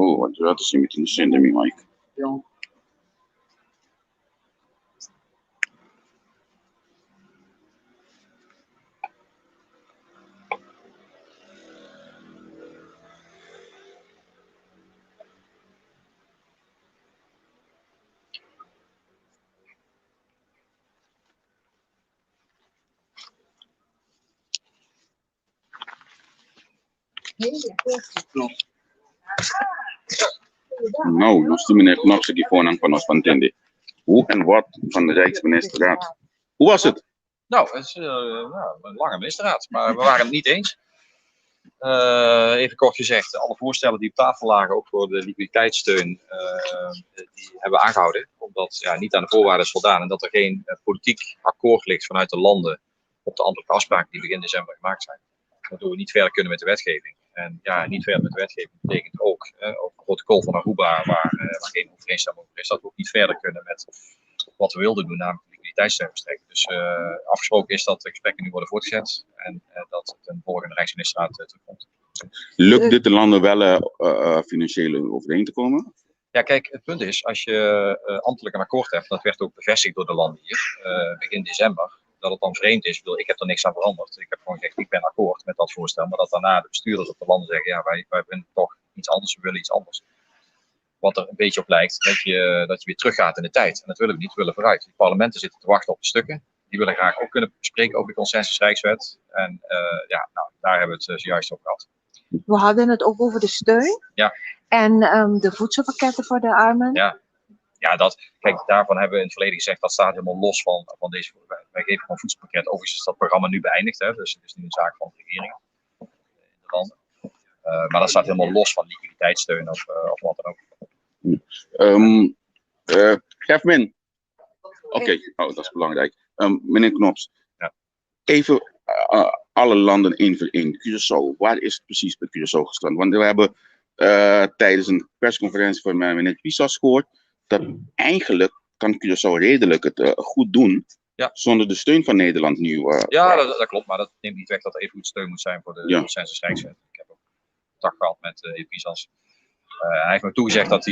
Oh, wat rato si mi tin sende mi mic. Nou, nos tin meneer Knops aki voornan pa nos pa ntende. Hoe en wat van de Rijksministerraad. Hoe was het? Nou, het is nou, een lange ministerraad, maar we waren het niet eens. Even kort gezegd, alle voorstellen die op tafel lagen, ook voor de liquiditeitssteun, die hebben we aangehouden. Omdat ja, niet aan de voorwaarden is voldaan en dat er geen politiek akkoord ligt vanuit de landen op de ambtelijke afspraken die begin december gemaakt zijn. Waardoor we niet verder kunnen met de wetgeving. En ja, niet verder met de wetgeving betekent ook, ook het protocol van Aruba, waar geen overeenstemming over is, dat we ook niet verder kunnen met wat we wilden doen, namelijk de liquiditeitssteun verstrekken. Dus afgesproken is dat de gesprekken nu worden voortgezet en dat het een volgende Rijksministerraad terugkomt. Lukt dit de landen wel financieel overeen te komen? Ja, kijk, het punt is, als je ambtelijk een akkoord hebt, dat werd ook bevestigd door de landen hier, begin december, dat het dan vreemd is. Ik bedoel, ik heb er niks aan veranderd. Ik heb gewoon gezegd, ik ben akkoord met dat voorstel, maar dat daarna de bestuurders op de landen zeggen, ja, wij vinden toch iets anders, we willen iets anders. Wat er een beetje op lijkt, dat je weer teruggaat in de tijd. En dat willen we niet, we willen vooruit. De parlementen zitten te wachten op de stukken. Die willen graag ook kunnen bespreken over de consensus Rijkswet. En ja, nou, daar hebben we het zojuist over gehad. We hadden het ook over de steun. Ja. En de voedselpakketten voor de armen. Ja. Ja, dat, kijk, daarvan hebben we in het verleden gezegd, dat staat helemaal los van deze. Wij geven gewoon voedselpakket. Overigens is dat programma nu beëindigd, hè, dus het is nu een zaak van de regering in de landen. Maar dat staat helemaal los van liquiditeitssteun of wat dan ook. Gevmin. Oké, oh, dat is belangrijk. Meneer Knops, Ja. Even alle landen één voor één. Curaçao, waar is het precies met Curaçao gestrand? Want we hebben tijdens een persconferentie van meneer Pisas gehoord dat eigenlijk kan Curaçao redelijk het goed doen zonder de steun van Nederland nu. Ja, dat klopt, maar dat neemt niet weg dat er even goed steun moet zijn voor de consensus Rijkswet. Ik heb ook contact gehad met de Pisas. Hij heeft me toegezegd dat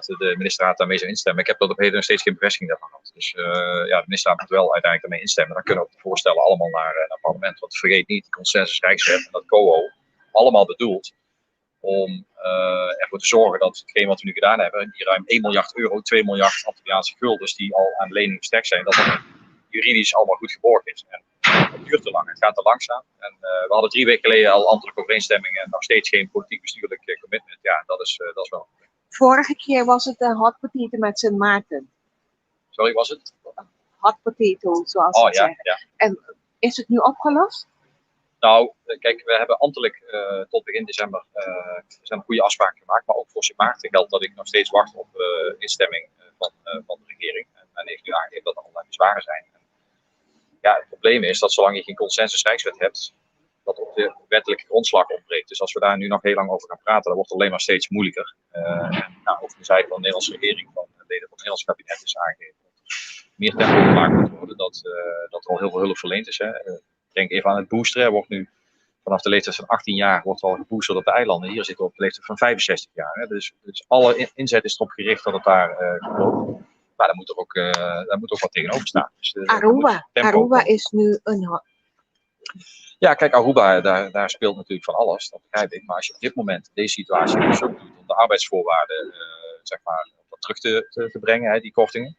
de ministerraad daarmee zou instemmen. Ik heb tot op heden nog steeds geen bevestiging daarvan gehad. Dus ja, de ministerraad moet wel uiteindelijk daarmee instemmen. Dan kunnen ook de voorstellen allemaal naar het parlement. Want vergeet niet, die consensus Rijkswet en dat COO allemaal bedoeld om ervoor te zorgen dat hetgeen wat we nu gedaan hebben, die ruim 1 miljard euro, 2 miljard Antilliaanse guldens die al aan leningen verstrekt zijn, dat dat juridisch allemaal goed geborgen is. En het duurt te lang, het gaat te langzaam. En we hadden 3 weken geleden al ambtelijke overeenstemming en nog steeds geen politiek bestuurlijk commitment. Ja, dat is wel een probleem. Vorige keer was het een hot potato met Sint Maarten. Sorry, was het? Hot potato, zoals ze zeggen. Ja. En is het nu opgelost? Nou, kijk, we hebben ambtelijk tot begin december zijn er goede afspraken gemaakt. Maar ook voor Sint Maarten geldt dat ik nog steeds wacht op instemming van de regering. En men heeft nu aangegeven dat er allerlei bezwaren zijn. En, ja, het probleem is dat zolang je geen consensus Rijkswet hebt, dat ook de wettelijke grondslag ontbreekt. Dus als we daar nu nog heel lang over gaan praten, dan wordt het alleen maar steeds moeilijker. En, nou, ook van de zijde van de Nederlandse regering, van de leden van het Nederlands kabinet is aangegeven dat er meer tempo gemaakt moet worden, dat er al heel veel hulp verleend is. Hè. Denk even aan het boosteren. Er wordt nu vanaf de leeftijd van 18 jaar wordt al geboosterd op de eilanden. Hier zitten we op de leeftijd van 65 jaar. Hè. Dus alle inzet is erop gericht dat het daar goed loopt. Maar daar moet ook wat tegenover staan. Dus, er moet tempo Aruba komen. is nu een Ja, kijk, Aruba, daar speelt natuurlijk van alles, dat begrijp ik. Maar als je op dit moment in deze situatie een verzoek doet om de arbeidsvoorwaarden zeg maar, om dat terug te brengen, hè, die kortingen.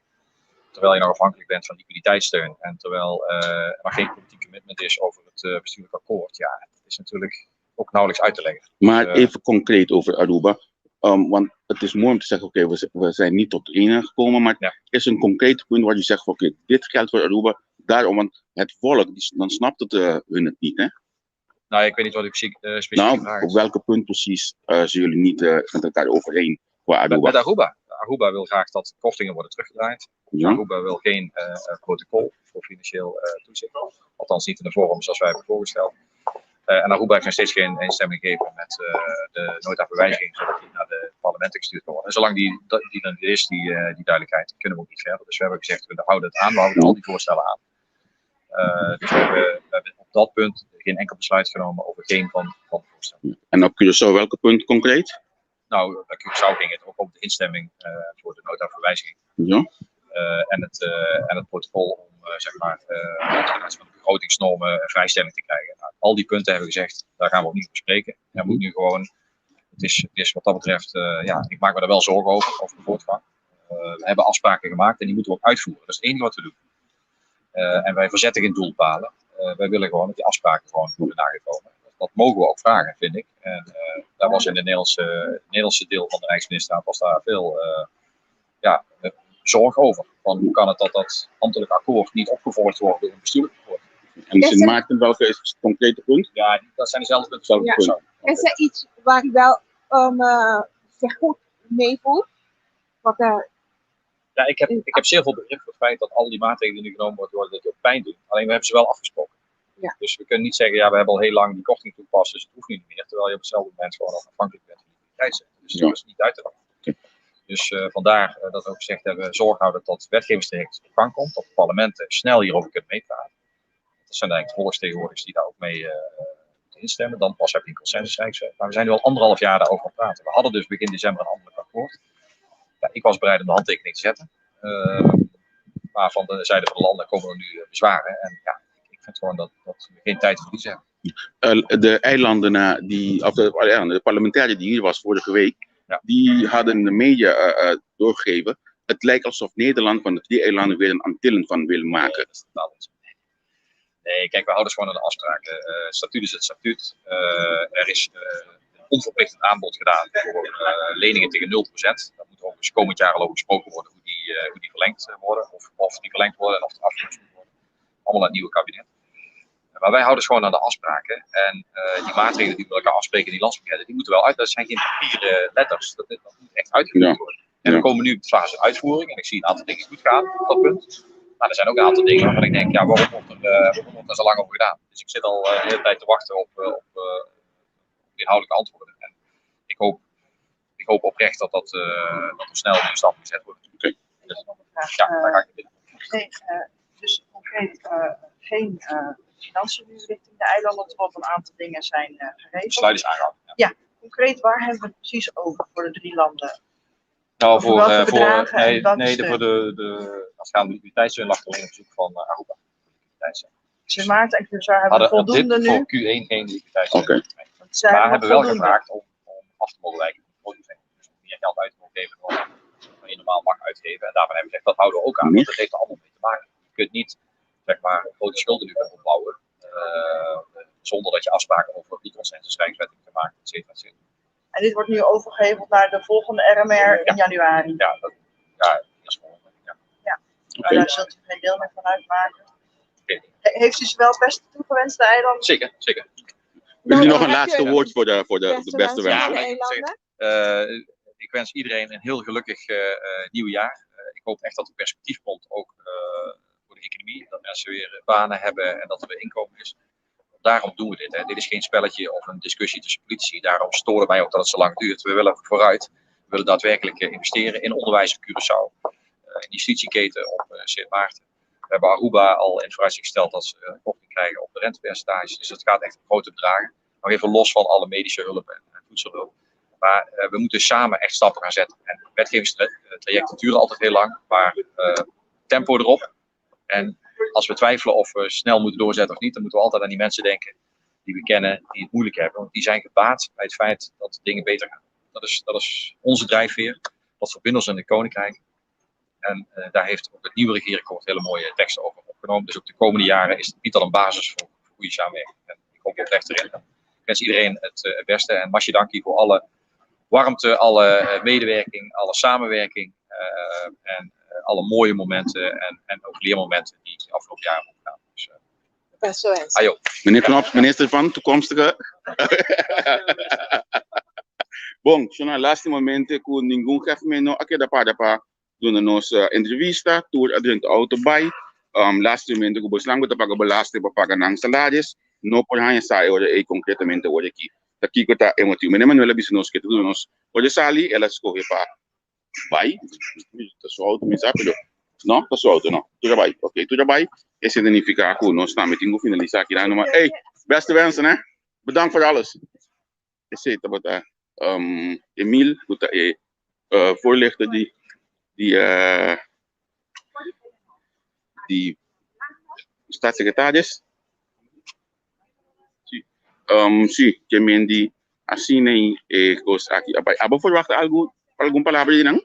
Terwijl je nog afhankelijk bent van liquiditeitssteun en terwijl er nog geen politiek commitment is over het bestuurlijk akkoord. Ja, dat is natuurlijk ook nauwelijks uit te leggen. Maar even concreet over Aruba. Want het is mooi om te zeggen, oké, we zijn niet tot één gekomen, maar is een concreet punt waar je zegt, oké, dit geldt voor Aruba, daarom, want het volk, dan snapt het hun het niet, hè? Nou, ik weet niet wat ik specifiek vraag is. Op welke punt precies zijn jullie niet met elkaar overeen qua Aruba? Met Aruba. Aruba wil graag dat kortingen worden teruggedraaid. Aruba wil geen protocol voor financieel toezicht. Althans niet in de vorm zoals wij hebben voorgesteld. En Aruba heeft nog steeds geen instemming gegeven met de nota van wijziging, zodat die naar de parlementen gestuurd kan worden. En zolang die er niet is, die duidelijkheid, kunnen we ook niet verder. Dus we hebben gezegd, we houden het aan, we houden al die voorstellen aan. Dus we hebben op dat punt geen enkel besluit genomen over geen van de voorstellen. En op Curaçao, welke punt concreet? Nou, bij Curaçao ging het ook om de instemming voor de nota voor wijziging. En het protocol om zeg maar, ten aanzien van de begrotingsnormen vrijstelling te krijgen. Nou, al die punten hebben we gezegd, daar gaan we ook niet bespreken. Er moet nu gewoon, het is wat dat betreft, ja, ik maak me daar wel zorgen over, over de voortgang. We hebben afspraken gemaakt en die moeten we ook uitvoeren. Dat is het enige wat we doen. En wij verzetten geen doelpalen. Wij willen gewoon dat die afspraken gewoon worden nagekomen. Dat mogen we ook vragen, vind ik. En daar was in het Nederlandse deel van de Rijksministerraad was daar veel, ja, zorg over. Van hoe kan het dat dat ambtelijk akkoord niet opgevolgd wordt door een bestuurlijk akkoord? En Sint Maarten, welke is het concrete punt? Ja, dat zijn dezelfde punten. Ja. Is er iets waar u wel zich goed mee voelt? Wat er Ja, ik heb zeer veel begrip voor het feit dat al die maatregelen die nu genomen worden, dat die ook pijn doen. Alleen we hebben ze wel afgesproken. Dus we kunnen niet zeggen: ja, we hebben al heel lang die korting toegepast, dus het hoeft nu niet meer. Terwijl je op hetzelfde moment gewoon ook afhankelijk bent van de liquiditeitssteun. Dus dat is niet uit te leggen. Dus vandaar dat we ook gezegd hebben, zorg houden dat wetgevingstraject op gang komt, dat de parlementen snel hierover kunnen meepraten. Dat zijn eigenlijk de volksvertegenwoordigers die daar ook mee moeten instemmen. Dan pas heb je een consensus. Maar we zijn nu al anderhalf jaar daarover aan het praten. We hadden dus begin december een ambtelijk akkoord. Ja, ik was bereid om de handtekening te zetten. Maar van de zijde van de landen komen er nu bezwaren. En ja, ik vind gewoon dat we geen tijd te verliezen hebben. De eilanden, die, of de, ja, de parlementariër die hier was vorige week, die hadden in de media doorgegeven: het lijkt alsof Nederland van de drie eilanden weer een Antillen van wil maken. Nee, dat is totaal onzin. Nee, kijk, we houden dus gewoon aan de afspraken. Statuut is het statuut. Er is een onverplichtend aanbod gedaan voor leningen tegen 0%. Daar moet overigens komend jaar al over gesproken worden hoe die verlengd worden. Of die verlengd worden en of er afgelost moet worden. Allemaal aan het nieuwe kabinet. Maar wij houden dus gewoon aan de afspraken. En die maatregelen die we met elkaar afspreken, die landspakketten, die moeten wel uit. Dat zijn geen papieren letters. Dat moet echt uitgevoerd worden. En we komen nu op de fase uitvoering. En ik zie een aantal dingen goed gaan op dat punt. Maar er zijn ook een aantal dingen waarvan ik denk: ja, waarom wordt er zo lang over gedaan? Dus ik zit al de hele tijd te wachten op inhoudelijke antwoorden. En ik hoop oprecht dat er snel een stap gezet wordt. Okay. Dus, ja, daar ga ik binnen. Geen, dus concreet geen financiën nu richting de eilanden, want een aantal dingen zijn geregeld. Besluit is aangehouden. Ja. Ja, concreet, waar hebben we het precies over voor de drie landen? Nou, voor, nee, nee, de, voor de, als het gaat om liquiditeitssteun lag er alleen een verzoek van Aruba. Sint Maarten en Curaçao hebben voldoende nu? Voor Q1 geen liquiditeitssteun. Okay. Maar hebben wel gevraagd om af te mogen wijken van de Dus om meer geld uit te mogen geven dan je normaal mag uitgeven. En daarvan hebben we gezegd: dat houden we ook aan, want dat heeft er allemaal mee te maken. Je kunt niet, zeg maar, grote schulden nu gaan opbouwen zonder dat je afspraken over die consensus rijkswet hebt gemaakt, et cetera, et cetera. En dit wordt nu overgeheveld naar de volgende RMR in januari? Ja, dat is volgende. Ja. Ja. Maar daar zult u geen deel meer van uitmaken. Heeft u ze wel het beste toegewenst, de eilanden? Zeker. Wil u nog een laatste woord voor de beste wensen? Ja, ik wens iedereen een heel gelukkig nieuw jaar. Ik hoop echt dat er perspectief komt, ook voor de economie. Dat mensen weer banen hebben en dat er weer inkomen is. Daarom doen we dit. Hè. Dit is geen spelletje of een discussie tussen politici. Daarom storen wij ook dat het zo lang duurt. We willen vooruit. We willen daadwerkelijk investeren in onderwijs op Curaçao, in de justitieketen op Sint Maarten. We hebben Aruba al in vooruitzicht gesteld dat ze korting krijgen op de rentepercentages. Dus dat gaat echt om grote bedragen. Nog even los van alle medische hulp en voedselhulp. Maar we moeten samen echt stappen gaan zetten. En wetgevingstrajecten duren altijd heel lang, maar tempo erop. En als we twijfelen of we snel moeten doorzetten of niet, dan moeten we altijd aan die mensen denken die we kennen, die het moeilijk hebben. Want die zijn gebaat bij het feit dat dingen beter gaan. Dat is onze drijfveer. Dat verbindt ons in het Koninkrijk. En daar heeft ook het nieuwe regeerakkoord hele mooie teksten over opgenomen. Dus ook de komende jaren is het biedt al een basis voor goede samenwerking. En ik hoop oprecht erin. Ik wens iedereen het beste. En masha danki voor alle warmte, alle medewerking, alle samenwerking. En alle mooie momenten en ook leermomenten die ik de afgelopen jaren heb gedaan. Dus, Beste wens. Ayo. Meneer Knops, minister van toekomstige. Bon, na laatste momento ku ningun jefe no a keda para pa duna nos entrevista, tur a drenta auto bai. Laatste momento ku bosnan ta paga belasting pa paga nan salaris, no por haña sa e ora ei konkretamente ora aki. Ta kiko ta e motivo. Meneer Manuel a bisa nos ku tur nos ora sali, el a skohe pa bai, ta su auto, mi sabe, no, ta su auto, no. Tur bai. Ok, tur bai. Esei ta nifiká ku nos tambe tin ku finalisá aki. No, maar hey, beste wensen, hè. Bedankt voor alles. Esei tabata. Um, Emil, ku ta e uh, voorlichter di di uh, di staatssecretaris. Si, um, si, ke men di asina e kos aki a bai. Abo verwacht algu, algun palabra di nan?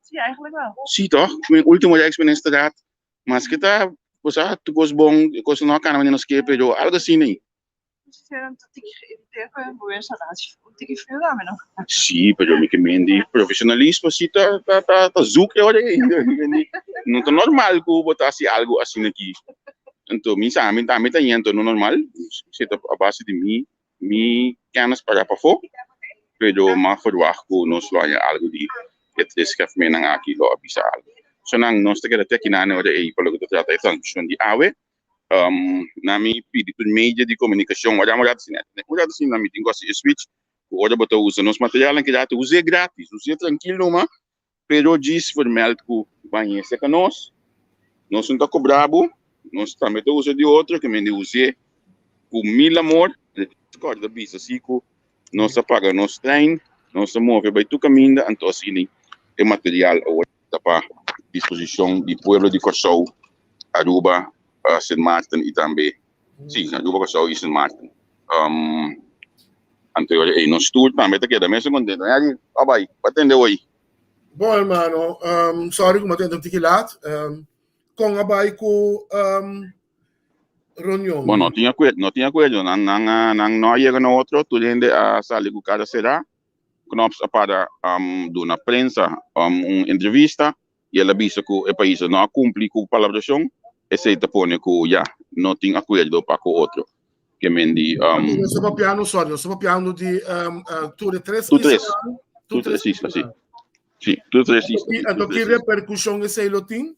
Si, eigenlijk wel. Si, toch? Mi último Rijksministerraad, maske ta, cosa, tu kos bon, kos no kana wanneer nos ke, pero algo asina. Sí, pero mi ke men di profesionalismo sí ta ta ta ta zoek e ora ei. No ta normal ku bo ta hasi algo asina aki. Anto mi sa mi tambe ta yendo no normal, si ta a base di mi mi kennis para pafó, pero m'a verwacht ku nos lo haña algo di e tres schefmennan aki lo a bisa algo. So nan nos ta keda te akinan e ora ei pa loke ta trata e transmishon di awe. Um, na mi pidi tur media di komunikashon, ora un rato asina, un rato asina mi tin ku hasi e switch, ku ora bo ta usa nos materialnan ki rato, us'é gratis, us'é trankil numa, pero djis vermeld ku bañ'é serka nos, nos no ta kobra bo, nos tambe ta usa di otro, ke mende us'é ku mil amor, kòrda bisa si ku nos a paga nos trein, nos a move bai tur kaminda, anto asina e material awor. Ta pa disposishon di pueblo di Kòrsou, Aruba, Sint Maarten i tambe, sí, Aruba, Kòrsou i Sint Maarten. Anto ei nos tur tambe ta keda mesun kontento. Yari, a bai, bo a tende hoy? Bon hermano, sorry ku mi a tende un tiki laat. Kon a bai ku reunion? Bon, no tin akuerdo, no tin akuerdo. Nan, nan, nan no a yega na otro. Tur hende a sali ku kara será. Knops a para duna prensa un entrevista y el a bisa cu e pais no a cumpli cu palabracion, esey ta pone cu ya no tin acuerdo pa cu otro. Ke men di. Nos ta papiando, sorry, nos ta papiando di tur e tres Tur tres, tur tres isla, si. Si, tur tres isla. Anto ki repercusion esey lo tin?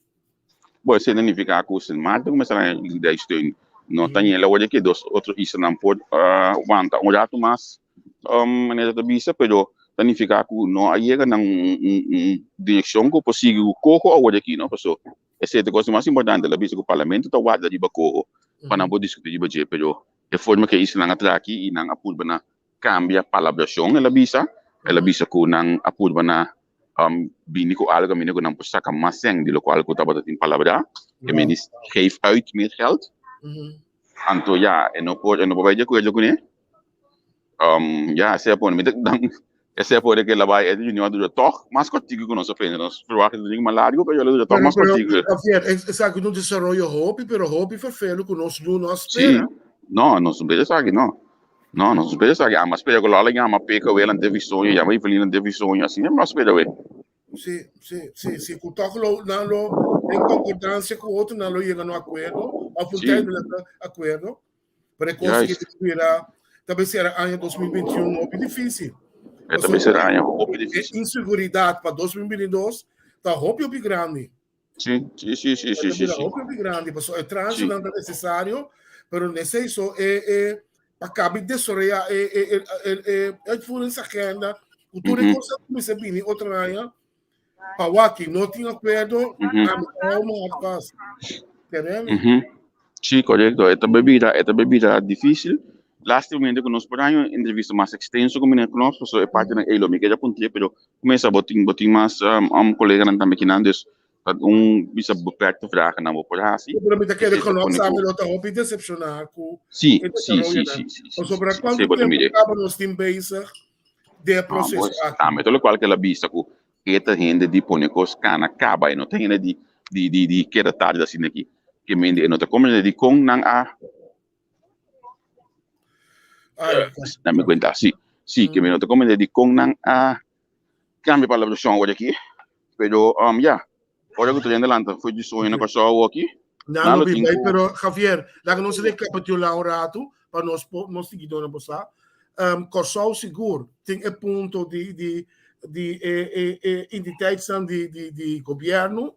Bo esei ta nifiká ku Sint Maarten kuminsá na liquidá steun. No ta ñe lawor di ke dos otro islanan por wanta un ratu mas, manera ta bisa, pero ta nifiká ku no a yega na un direkshon ku por sigui ku koho awor di aki, no? Paso esei ta e kos mas importante. El a bisa ku parlamento ta warda riba koho pa nan por diskutí riba dje, pero e forma ku e islanan a traha aki i nan a purba na kambia palabrashon, el a bisa. El a bisa ku nan a purba na um, bini ku algo kaminda ku nan por saka mas sèn di lokual ku tabata tin palabrá. E men di geef uit meer geld. Anto ya, e no por, e no por bai di akuerdo kuné. Um, ya, esei a pone mi ta dan, esei a pone ke la bai e reunion a dura tòg mas kòrtiku ku nos a pensa. Nos verwagt e dura mas largu, pero a dura tòg mas kòrtiku. Javier, esaki ta un desaroyo hopi, pero hopi ferfelu ku nos no a Sí, spera. no, nos no spera esaki, no. No, nos no spera esaki. Amo a spera ku Lola yama Peka wei lan Devi Soño, yama Evelyn lan Devi Soño, asina mi a spera wei. Sí, sí, sí, sí, ku tòg lo nan lo den konkordansia ku otro nan lo yega na un akuerdo, òf un tijdelijke akuerdo. Pero e kos ki Juist. ta bira ta bay sera aña 2021 hopi difícil. E ta bay sera aña hopi E difícil. inseguridat pa 2022 ta hopi hopi grandi. Sí, sí, sí, sí, sí, Ta sí, bira sí. hopi hopi grandi pasobra e Sí. transonan ta necesario, pero nesei so e e pa kabi desaroya e e e e e uitvoeringsagenda ku tur e Mhm. kos a kuminsá bini otro aña pa wak no tin akuerdo Mhm. ami ta hou mi hart vast. Kere? Mhm. Sí, korekto. E ta bay bira, e ta bay bira difícil. Lástimamente ku nos por haña un entrevista mas ekstenso ku meneer Knops, pasobra e partinan ei lo mi keda puntr'é, pero kuminsá bo tin bo tin mas um, koleganan tambe kinan, dus ta un bisa beperkte vragennan bo por hasi. Pero mi ta kere Esei ta Knops pone sabi ku lo ta hopi decepcioná ku Sí, e sí, sí, desaroyonan. sí, sí, sí, Pasobra sí, kuantu esei bo ta tempu mir'é. kaba nos tin bezig den e Ah, proseso pues, aki. tambe ta lokual ku el a bisa ku E ta hende di pone kos kana kaba, e no ta hende di di di di keda tarde asina aki. Ke mende e no ta komprende dikon nan a Ai, na mi kuenta si si ke mi no ta komprende dikon nan a kambia palabrashon awor aki. Pero um ya, ora ku tur hende lanta for di soño na Kòrsou awor aki, Nan nan lo lo bin tin bai, ku pero Javier, laga nos rekapitulá un ratu pa nos po nos siguidónan por sa. Kòrsou sigur tin e punto di di di e e e entiteitsnan di di di gobièrnu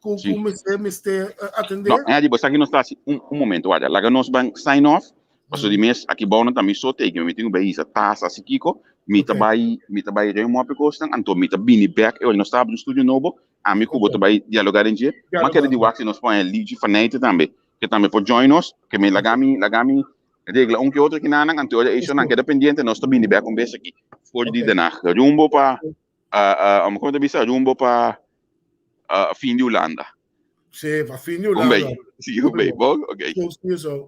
ku Sí. ku mester mester atendé. No, Eddie, bo sa ki nos ta hasi un un momento, wak. Laga nos ban sign off, pasobra di mes aki bou nan ta mi so teken, mi tin ku bai hisa tas hasi kiko, mi ta Ok. bai mi ta bai ruim op e kosnan, anto mi ta bini bèk e ora nos ta habri un studio nobo, Ami ku bo ta bai dialoga den dje. Ma kere di wak si nos pon e Ligi Faneyte tambe, ke tambe por join nos, ke mi laga mi laga mi regla un ke otro kinanan, anto ora esnan keda pendiente nos ta bini bek un bes aki. For di Den Haag. Rumbo pa, kon ta bisa, rumbo pa fin di Hulanda. Sí, pa fin di Hulanda. Sí, un bei. Bon, oké. Okay.